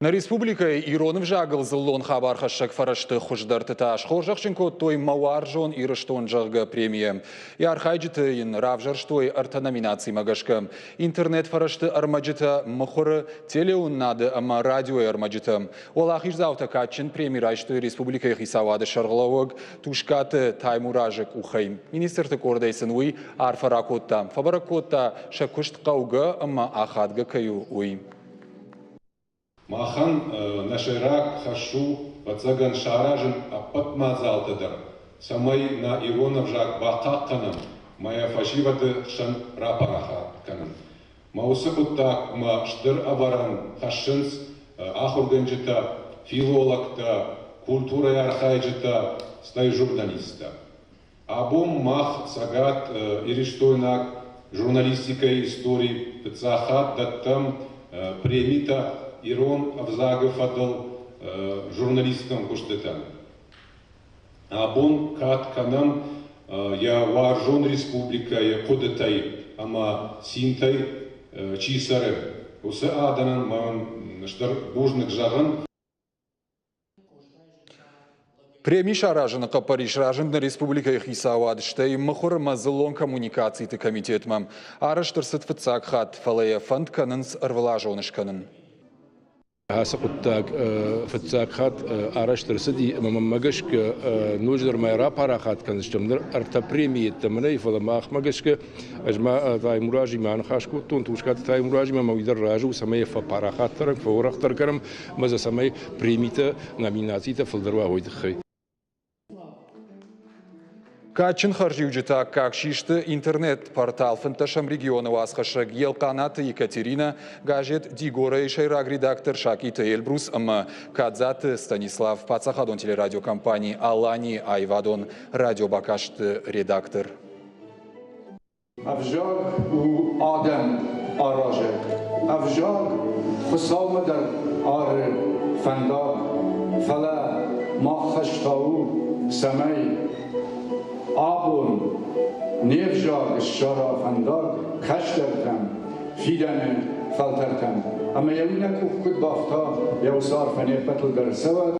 Нӕ республикӕйы ирон ӕвзагыл дзыллон хабархӕссӕг фӕрӕзты хуыздӕрты та схорзӕхджын кодтой «Мӕ уарзон Ирыстон», зӕгъгӕ, премийӕ. Йӕ архайджыты йын равзӕрстой ӕртӕ номинацимӕ гӕсгӕ: интернет-фӕрӕзты ӕрмӕджытӕ, мыхуыры, телеуынынады ӕмӕ радиойы ӕрмӕджытӕ. Уӕлахиздзаутӕ кадджын преми райстой республикӕйы хицауады сӕргълӕууӕг Тускъаты Таймуразы къухӕй. Министрты къордӕй сын уый арфӕ ракодта, фӕбӕрӕг кодта, сӕ куыст хъӕугӕ ӕмӕ ахадгӕ кӕй у, уый. Махӕн нӕ сӕйраг хӕс у, ӕвӕццӕгӕн, саразын ӕппӕт мадзалтӕ дӕр, цӕмӕй нӕ ирон ӕвзаг бахъахъхъӕнӕм ӕмӕ йӕ фӕсивӕды хсӕн рапарахат кӕнын. Мӕ уыцы хъуыддагмӕ стыр ӕвӕрӕн хӕссынц ахуыргӕнджытӕ, филологтӕ, культурӕйы архайджытӕ, стӕй журналисттӕ. Абон мах Цӕгат Иристойнаг журналистикӕйы истори фыццаг хатт дӕттӕм премитӕ ирон ӕвзагы фӕдыл журналистон куыстытӕн. Абон кад кӕнӕм йӕ уарзон республикӕйы хъуыдытӕй ӕмӕ цинтӕй чи цӕры, уыцы адӕмӕн мӕн стыр бузныг зӕгъын. Преми саразыны хъӕппӕрис разынд нӕ республикӕйы хицауад, стӕй мыхуыр ӕмӕ дзыллон коммуникациты комитетмӕ. Арӕзт ӕрцыд фыццаг хатт, фӕлӕ йӕ фӕнд кӕнынц ӕрвылазон скӕнын. Ацы хъуыддаг фыццаг хатт арӕзт ӕрцыди ӕмӕ мӕнмӕ гӕсгӕ ноджыдӕр ма рапарахат кӕндзыстӕм. Ныр ӕртӕ премийы йеддӕмӕ нӕй, фӕлӕ махмӕ гӕсгӕ Ӕз ма Таймуразимӕ аныхас кодтон, Тускъаты Таймуразимӕ ӕмӕ уый дӕр разы у, цӕмӕй фӕпарахатдӕр, фӕуӕрӕхдӕр кӕнӕм ӕмӕ дзы цӕмӕй премитӕ, номинацитӕ фылдӕр уа, уый тыххӕй. Кадджын хӕрзиуджыты аккаг систы интернет-портал фынддӕсӕм регионы уацхӕссӕг Елхъанаты Екатеринӕ, газет «Дигора-йы сӕйраг редактор Сакъиты Эльбрус ӕмӕ Кадзаты Станислав, паддзахадон телерадиокомпани «Алани» аивадон радиобакасты редактор. Ӕвзаг у адӕм аразӕг. Ӕвзаг Хуыцаумӕ дӕр ары фӕндаг, фӕлӕ мах хӕс та у, цӕмӕй абон не взаг ссара фӕндаг кӕстӕртӕм, фидӕны фӕлтӕртӕм, ӕмӕ йӕ уый нӕ къух куыд бафта, йӕ уыцы арфӕ не ппӕтыл дӕр цӕуӕд.